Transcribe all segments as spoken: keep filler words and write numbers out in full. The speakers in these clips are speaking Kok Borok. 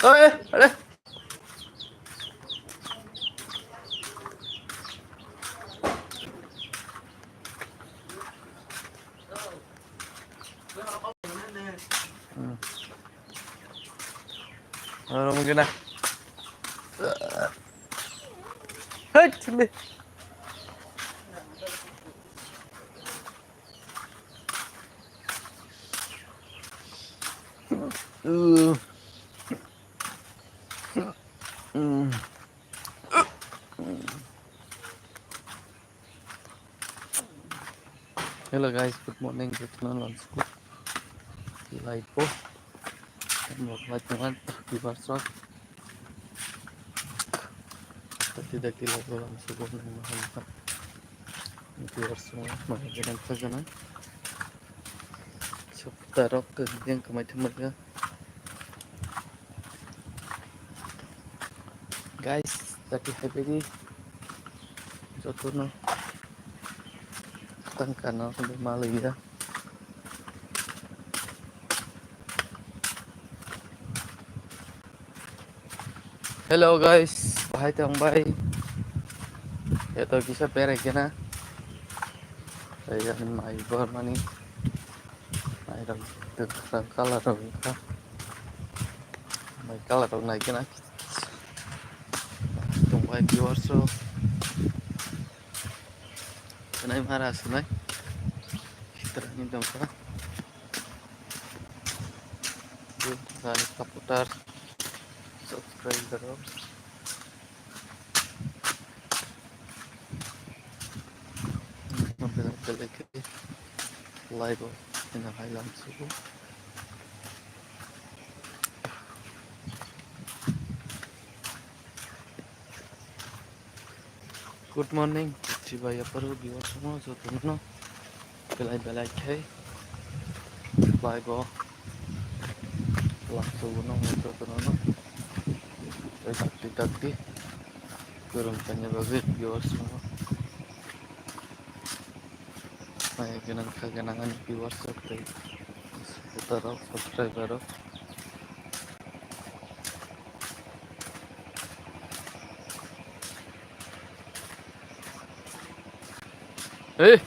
Oi, oi, oi. Hmm. Oro mungkin ah. Hei, sini. Uh. Mm. Hello guys, good morning, good morning, good. Live po. Live po, viewers rok. Dakti dakti live po, ang subo nang mahal ka. Viewers rok, mana janang ka janang. Supporter rok, yang kamai thumai ka. Guys, tati hai pedi jotono tang kana malaya. Hello guys, bahai tong bai. Yato kisa berai kena. Saya mai bor mani. Mai rok kwkhwrang colour rok wngkha. Mai colour rok nai kena. Tongbai viewers rok. Kenai mara sunai. Khitrani tongkha. Jani supporter, subscriber rok. Belai belai khe live o hino hai lam sugo. Good morning, chibai yaparu viewers no jotono belai belai khe live o lam sugo no jotono no. Dakti dakti. Kwrwng khaina bagwi viewers rok. Nai gwnang kha gwnang ani viewers rok tei supporter rok, subscriber rok. Hey.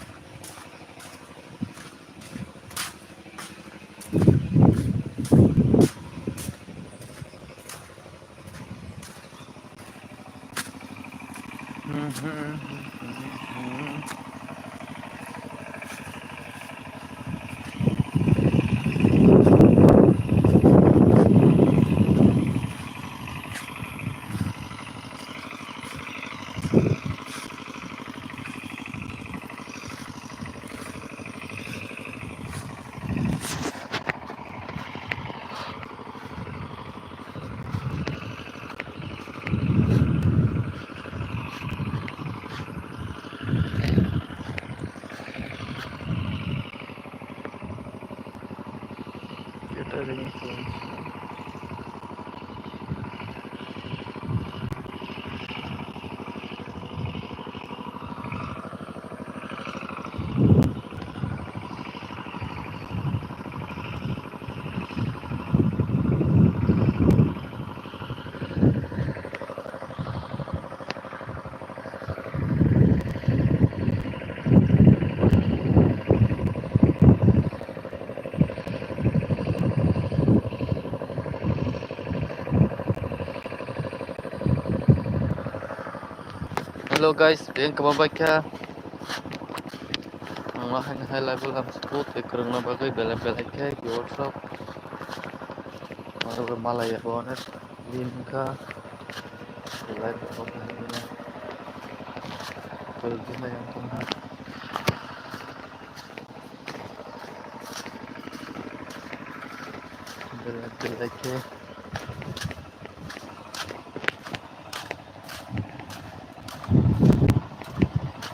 Hello guys, beng kama baikha. Ang lahai nahai live lam support tei kwrwngna bagwi belai belai khe viewers rok. Aro malaya bo onek din wngkha. Live rok nahai nai. Kwrwngna yang tongha. Belai belai khe.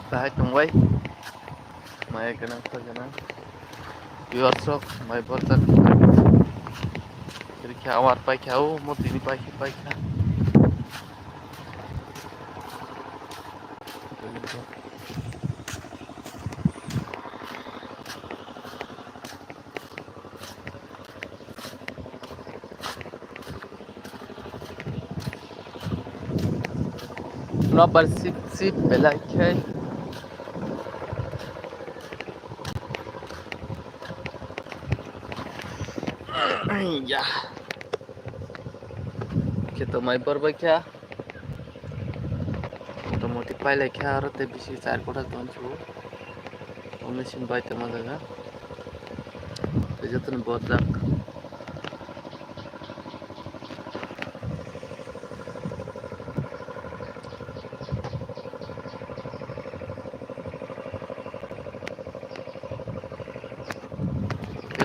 Bahai tongbai. Maya gwnang, kha gwnang. Viewers rok, mai borjak. Rikha awar paikha, o motini paikha, paikha. Rubber sip sip belai khe. Ya. Khe to mai bor bai kha. Motamoti pailai kha aro tei bisi char kota tongsu. Omni sim bai tongma jaga. Tei jotono borjak.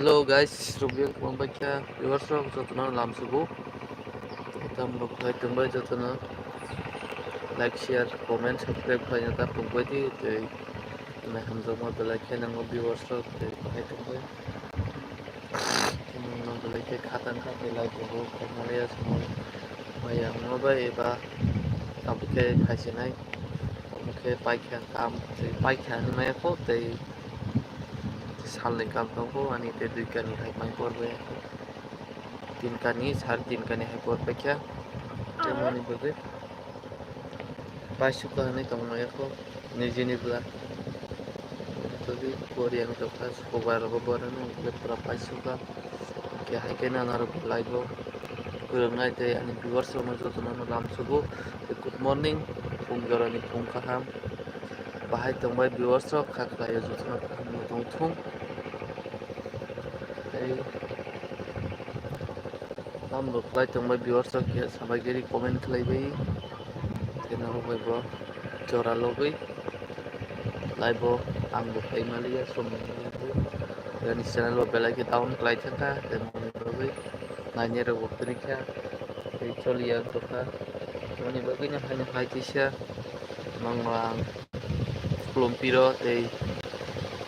Hello guys, Rubian Kumar Baikha, viewers rok jotono lamsugo. Tam rok hai tongbai jotono like, share, comment, subscribe khlaina ta pokbai di tei hamjakma belai khe nango viewers rok tei bahai tongbai. Nang belai khe khatang kha belai tongo, khaimaliya songwi maya wngma bai eba tabuk khe khaisinai, omo khe paikha kam tei paikha hinwi maya kho tei salni kam tongkho ani tei dui kani hai mai por bai kho, tin kani sar tin kani hai por paikha tei moni bagwi. Paisuka hinwi tongmani kho nijini bwla. Tei Korean tongkha, sukubai rogo borani hwnkhe pura paisuka. Hwnkhe hai khe nana rok live o kwrwngnai tei ani viewers rokno jotono lamsugo. Good morning, phung jorani phung kaham. Bahai tongbai viewers rok kha khlaio jotono kaham tongthung. Tei Tamo khlai tongbai viewers rok khe sabai gari comment khlaibai. Tei norok bai bo jora logwi live o ang bo khai maliya somoi ni bagwi. Ani channel o belai khe down khlai thangkha tei moni bagwi nainai rok bo kwrwi kha tei choliya wng tongkha. Moni bagwi no haino hai kisa mangno ang. Khulum piro tei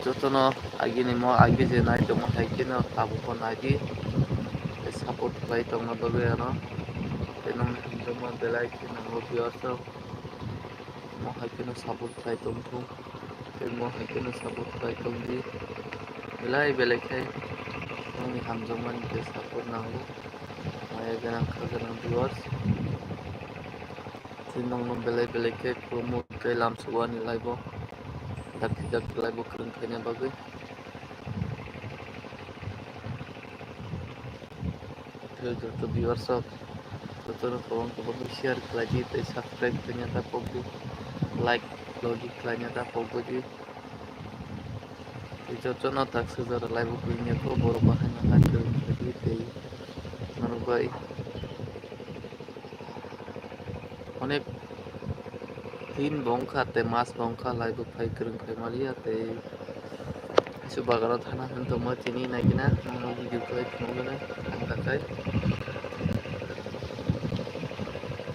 jotono agini mo agi je nai tongma hai kheno tabukbo nai di tei support khlai tongna bagwi ano tei nokni hamjakma belai khe nango viewers rok mo hai kheno support khlai tongthung tei mo hai kheno support khlai tongdi belai belai khe nokni hamjakmani khe support nango maya gwnang kha gwnang viewers. Tei nokno belai belai khe khulumwi tei lamsugo ani live o. Dakti dakti live o kwrwng khaina bagwi. Tei joto viewers rok jotono kwbang kwbang khe share khlai di tei subscribe khlaina ta pokdi, like logi khlaina ta pokdi. Tei jotono taksa jora live o kwrwng ya kho borok bahai no hai kwrwng khaidi tei norok bai onek din bo wngkha tei mas bo wngkha live o phai kwrwng khai maliya tei kaisa bagaro thana hinwi tongma tini naikhe na norok video khlai phunukgwi na thang thang khai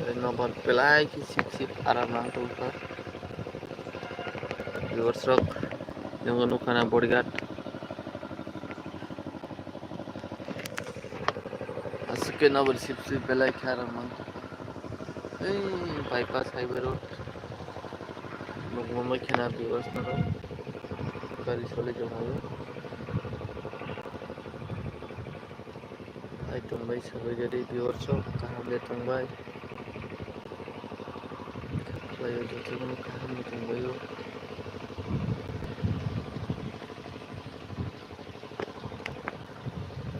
tei nobar belai khe sip sip aram nang tongkha. Viewers rok, nokgo nukha na bodyguard. Aswk khe nobar sip sip belai khe aro mang. Ei, bypass highway road. Nukmo mai khena viewers norok. Gari soli tongmani. Hai tongbai sabai gari viewers rok kaham de tongbai. Khlaio jotono kaham de tongbaio.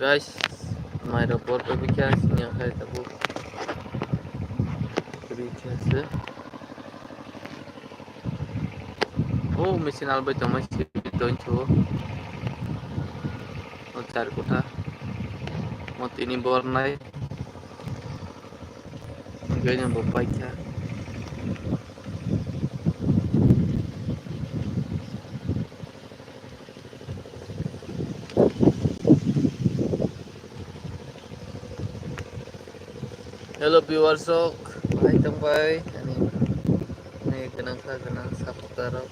Guys, mairok bor bai bikha sini akhai tabuk. Ri khe se. O machine albai tongmai se toin thu. O char kota. Mo tini bor nai. Gani bo paikha. Hello viewers rok, hai tongbai ani ni gwnang kha gwnang supporter rok.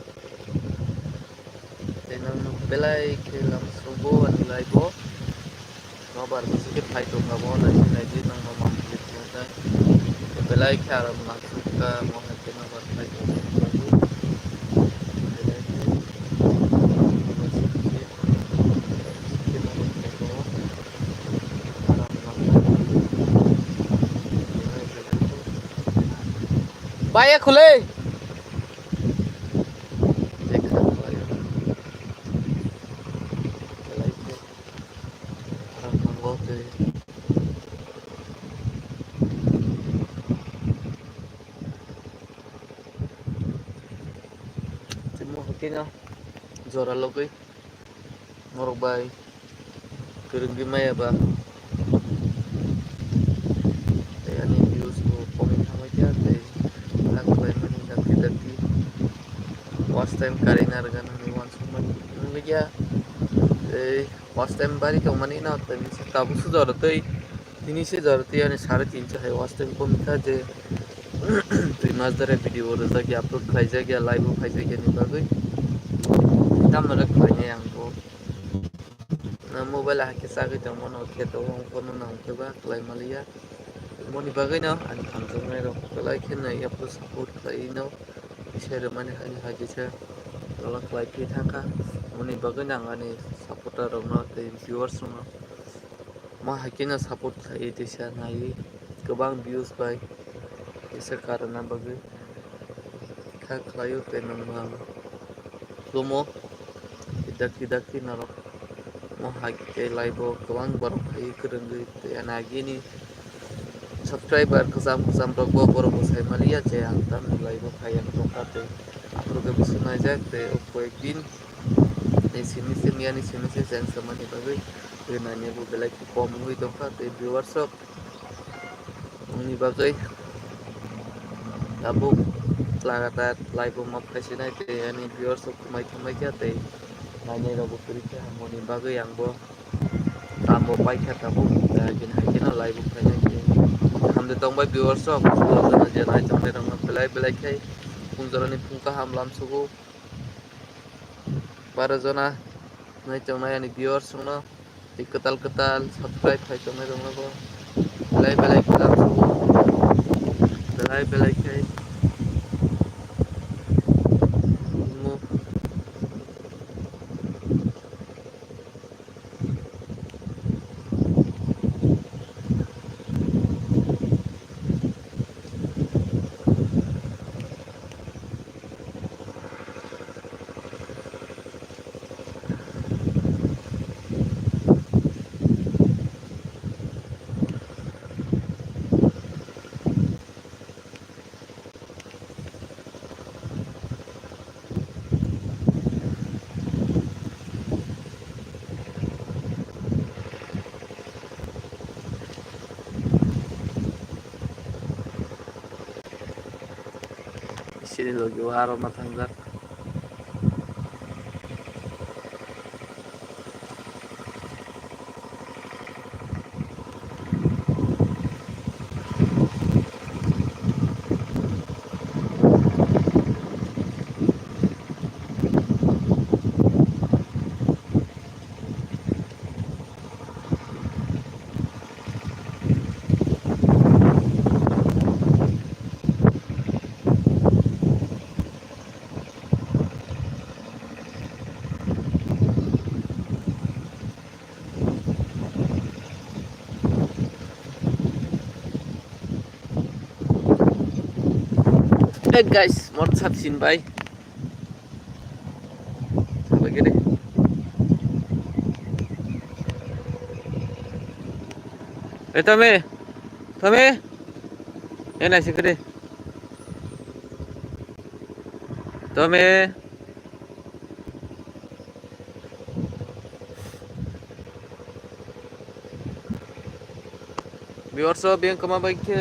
Tei nang belai khe lam sugo ani live o. Nobar bisi khe phai tongkha bo nai nai di nang no mam klik tongkha. Belai khe aram nang sukha mo hai khe nobar phai tongkha. Bhaiya khule. Kino jora logwi norok bai kwrwngwi maya ba. Tei ani views bo komwi thangwi kha tei vlog khlaimani dakti dakti watch time karwi narwkha nini uansukmani wnglikya. Tei watch time bari tongmani no tei tabuk se jora tei tini se jora tei ani sare tinso hai watch time komikha je twi mas dare video rwjakya, upload khlaijakya, live o phaijakya ni bagwi. Tamno rw khlainai ang bo. Na mobile hai khe chagwi tongmano khe to wng phone no nang khe ba khlai maliya. Moni bagwi no ani hamjaknai rok belai khe no yapro support khlai no. Kisa rwmani hai hai kisa tola khlai phi thangkha. Moni bagwi no ang ani supporter rok no tei viewers rok no. Ma hai khe no support khlai tei sa nai kwbang views bai kisa karana bagwi kha khlaio tei nwng ang khlumo. Dakti dakti norok mo hai khe live o kwbang borok phai kwrwngwi tei ani agini subscriber kwcham kwcham rok bo borok bo sai maliya je ang tamni live o phai ang tongkha tei aphuru khe bwswk naijak tei o koyek din tei simi simi ani simi se cheng samani bagwi tei nainai bo belai khe kom wngwi tongkha tei viewers rok wngni bagwi tabuk lagatar live o ma phaisinai tei ani viewers rok kwmai thangbai kha tei nainai rok bo kwrwi kha moni bagwi ang bo tamo paikha tabuk tei bini hai kheno live o phainai tei hamde tongbai viewers rok je nai tongnai rok no belai belai khai phung jora ni phung kaham lam sugo baro jona nai tongnai ani viewers rok no. Tei kwtal kwtal subscribe khai tongnai rok no bo belai belai khe lam sugo belai belai khai mo. Sini logi o aro ma thangjak. Hey guys, mor sat sin bai. Sabai gede. Eh, tome. Tome. Eh, nai sikede. Tome. Viewers o beng kwma bai khe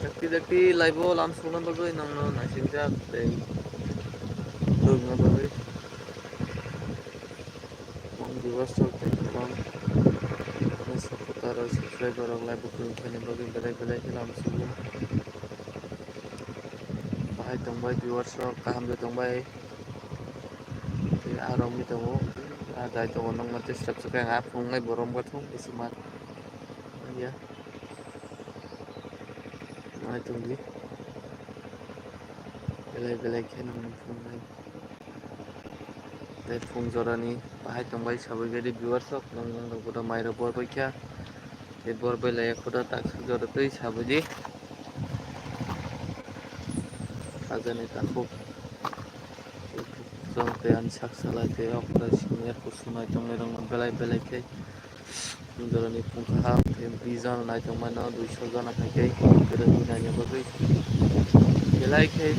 dakti dakti live o lam songna bagwi nongno naisingjak tei tubuna bagwi. Ang viewers rok tei kwbang supporter rok subscriber rok live o kwrwng khaina bagwi belai belai khe lam sugo. Bahai tongbai viewers rok kaham de tongbai. Tei aro wngwi tongo. Ah, dai tongo, nokma tei srap srap khe ang ah phunuknai bo romga thung, bisi ma ya. Nai tongdi. Belai belai khe nokno phunuknai. Tei phung jorani bahai tongbai sabai gari viewers rok, nong nong rok bodo mai rok bor bai kha. Tei bor bai laya khoda tak suk jora tei sabai di. Sajani takhuk. Chwng tei ani sak salai tei okra simi ya kusu nai tongnai rokno belai belai khe. Phung jorani phung kaham tei bish jona nai tongmano, duiso jona hai khe kwrwngwi naina bagwi. Belai khe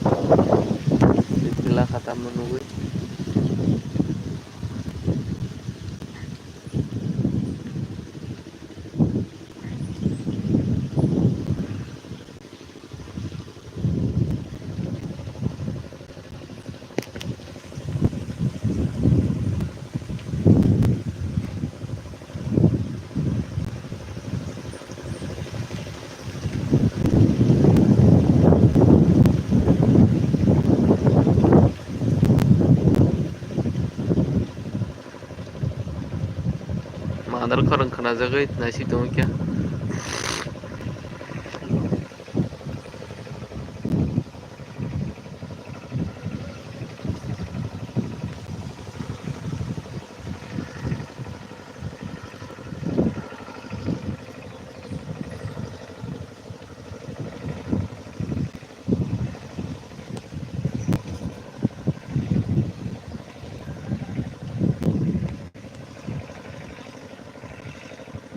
Tei tila kha tamo nugwi. Madal khorang khwnajagwi naising tongwi kha.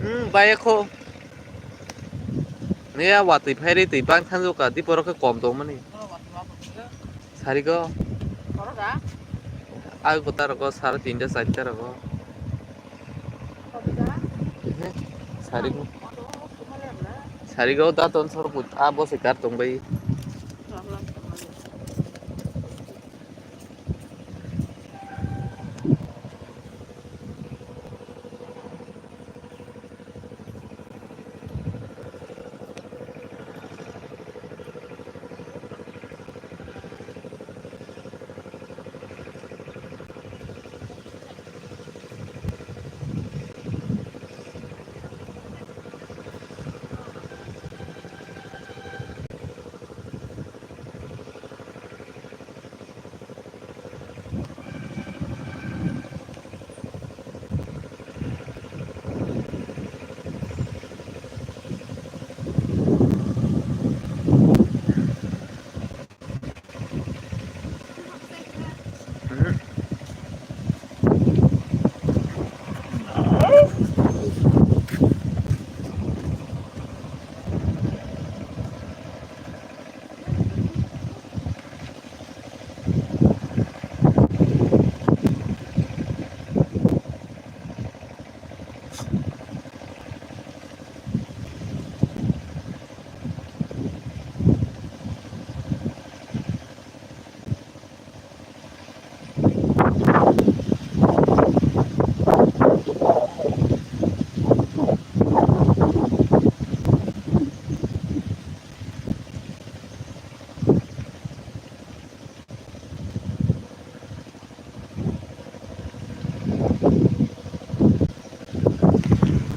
Hmm, bai kho. Niya watwi phairi twi bang thangjak ka, di poro khe kom tongmani. Sarigo. Ag kota rogo sare tinta charta rogo. Sarigo. Sarigo da ton sor kut, a bo se kar tong bai.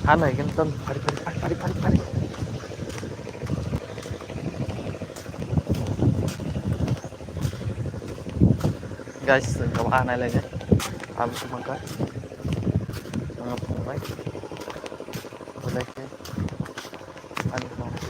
Ano ikan ton pari pari pari pari pari pari. Guys, ang kaba anai lagi. Abis mangka. Ang pungbai. Boleh ke. Ano pungbai.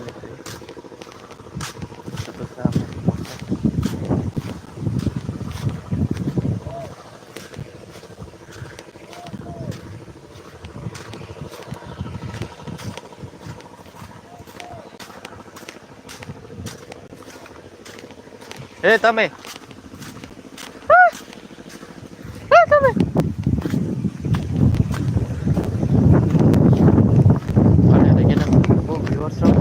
Eh, tame. Ah! Ah, tame. Ano lagi na, oh, viewers, oh.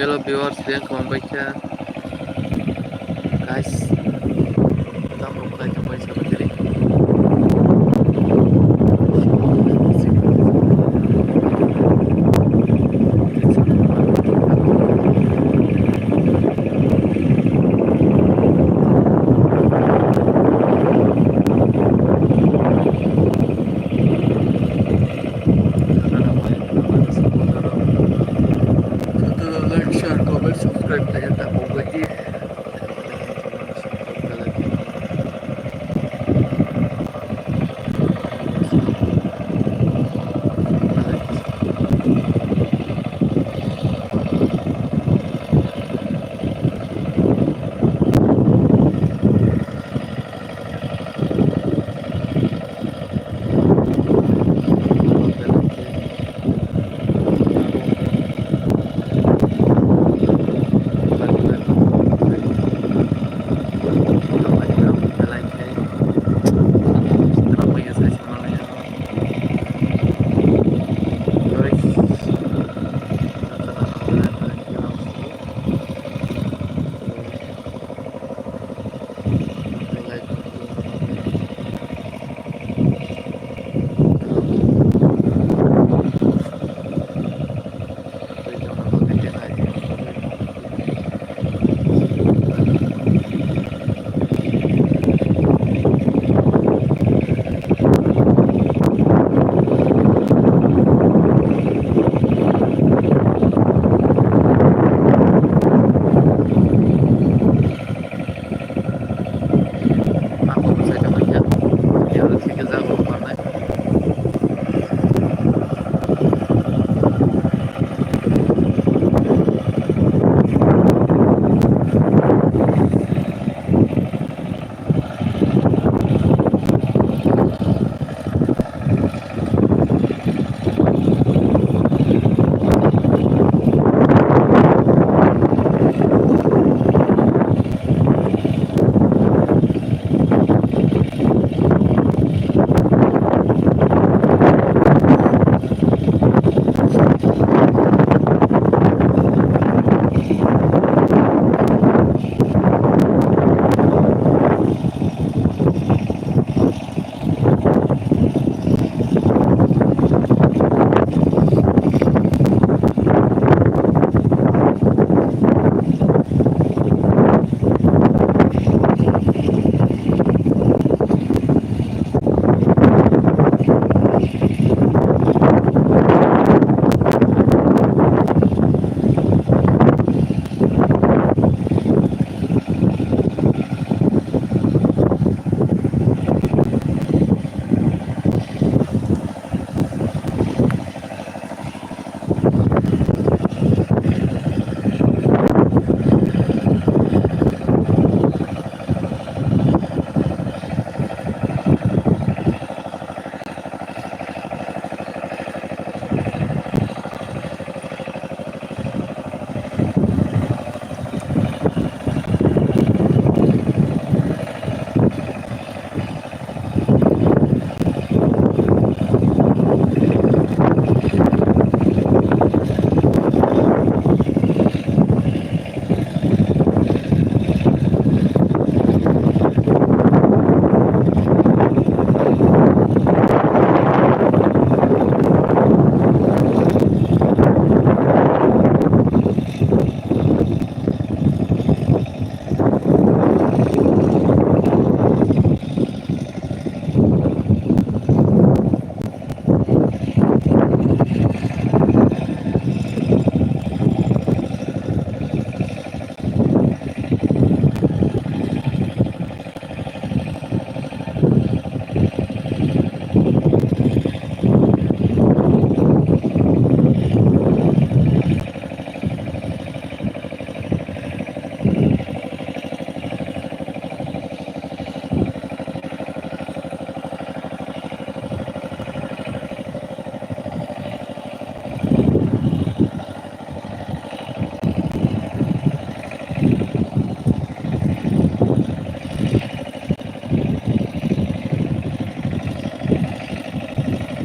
Hello viewers, biyang kwbang bai kha. Guys, tam rok kwlai tong bai sabai kwrwi. Like, share, comment, subscribe khlai ta, pogoti. Ako bwsai tongkha, yang rw thikhe jago manai.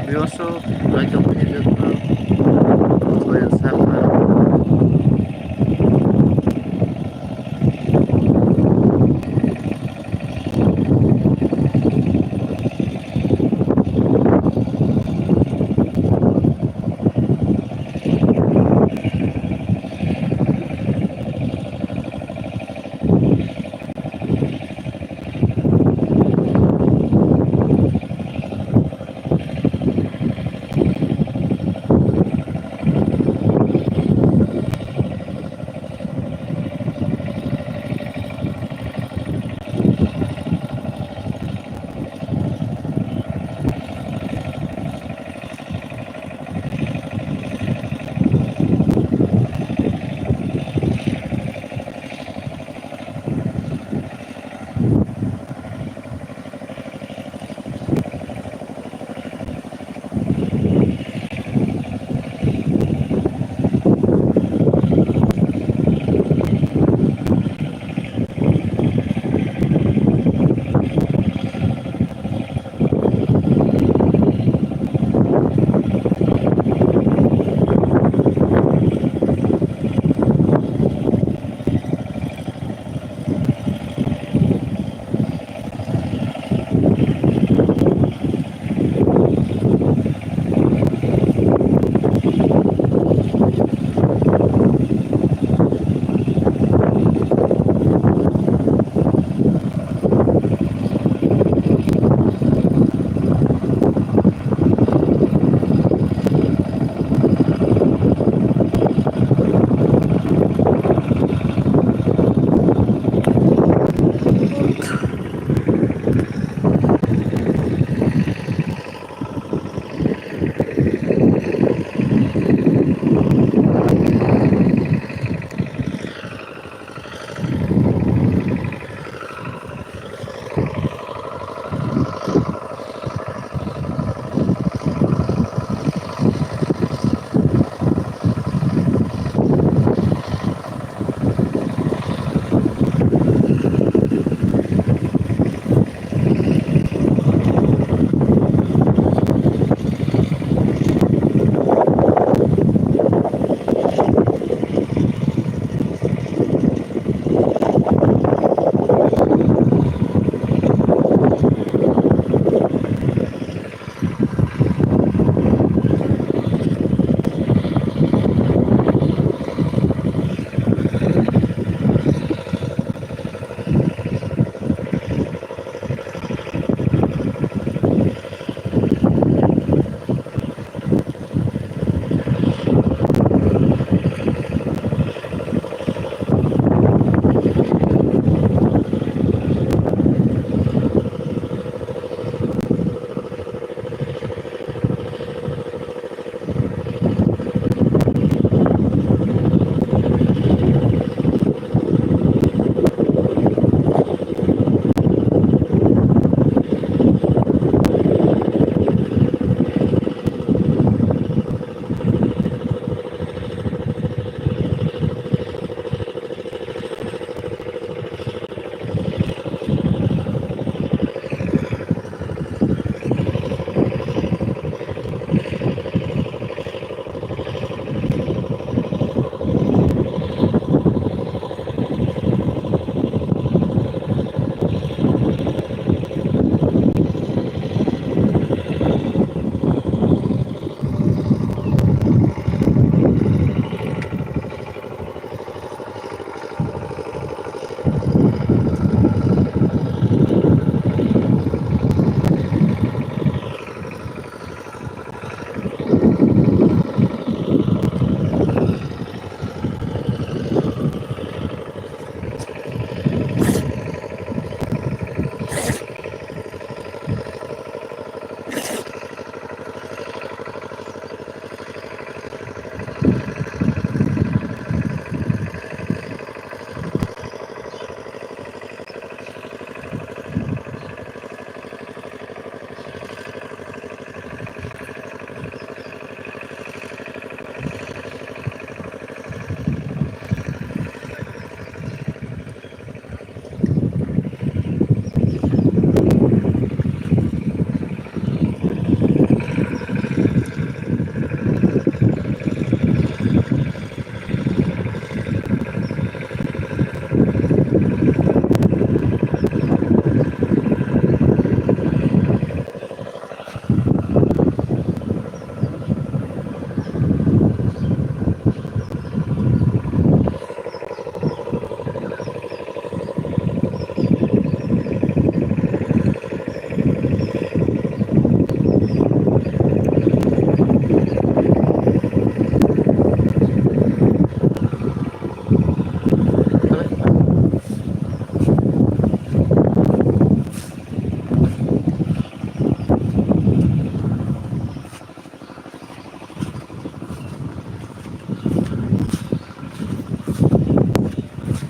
Biosok, naitokni jotto, soil sapa.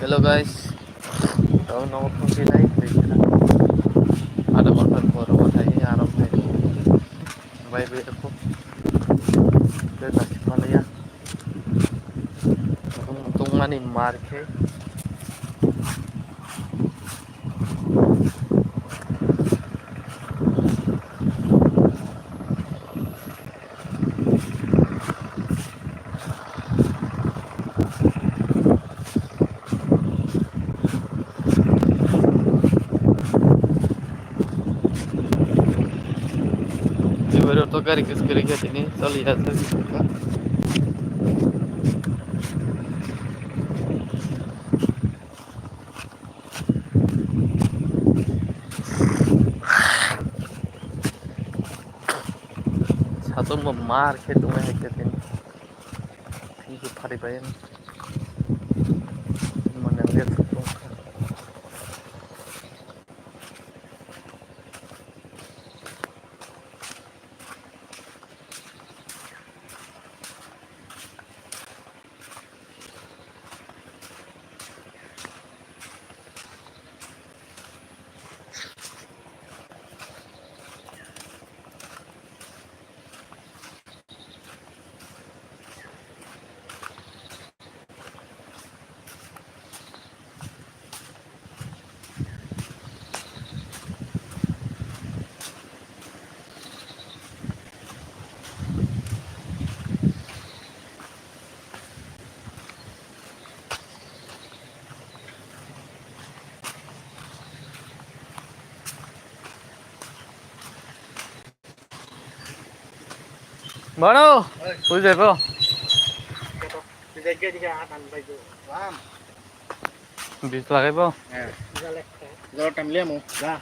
Hello guys, tong nogo phone khe nai, ada motor poro bo thai, aro phai. Bai bai ko. Beta mana ya? Tong mani mar khe. Ibero to gari kis kiri khe tini choli ya se. Satung bo mar khe tongwi hai khe tini. Thank you, phari bai. Mane liya satung. Bano, oi. Ui jaibo. Bis lagaibo. Jor tam liya mo. Ja.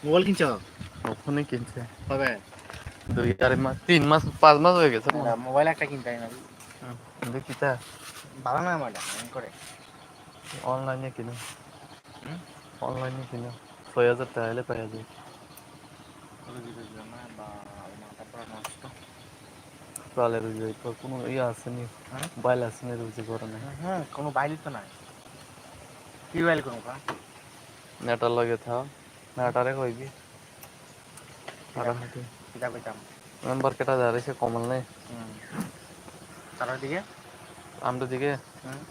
Mobile kincho. Ophone kinche. Hobe. Dui, arai mas, tin mas, pas mas hoye geche. Mobile ekta kintai na. Dekhi ta. Baba na mada, kore. Online e kino. Hmm? Online e kino. Soi hajar taka ele pai hajar. Kole di bujla na ba, mata pura nosto. Tale rujai ko kuno iya aseni. Hmm? Bail aseni rujai gorone. Hmm, kuno bail to nai. Ki bail kuno ka? Neta loge tha. Neta re koi bi. Ara hati. Kita koi tam. Member keta jare se komal ne. Hmm. Tara dige? Amdo dige. Hmm.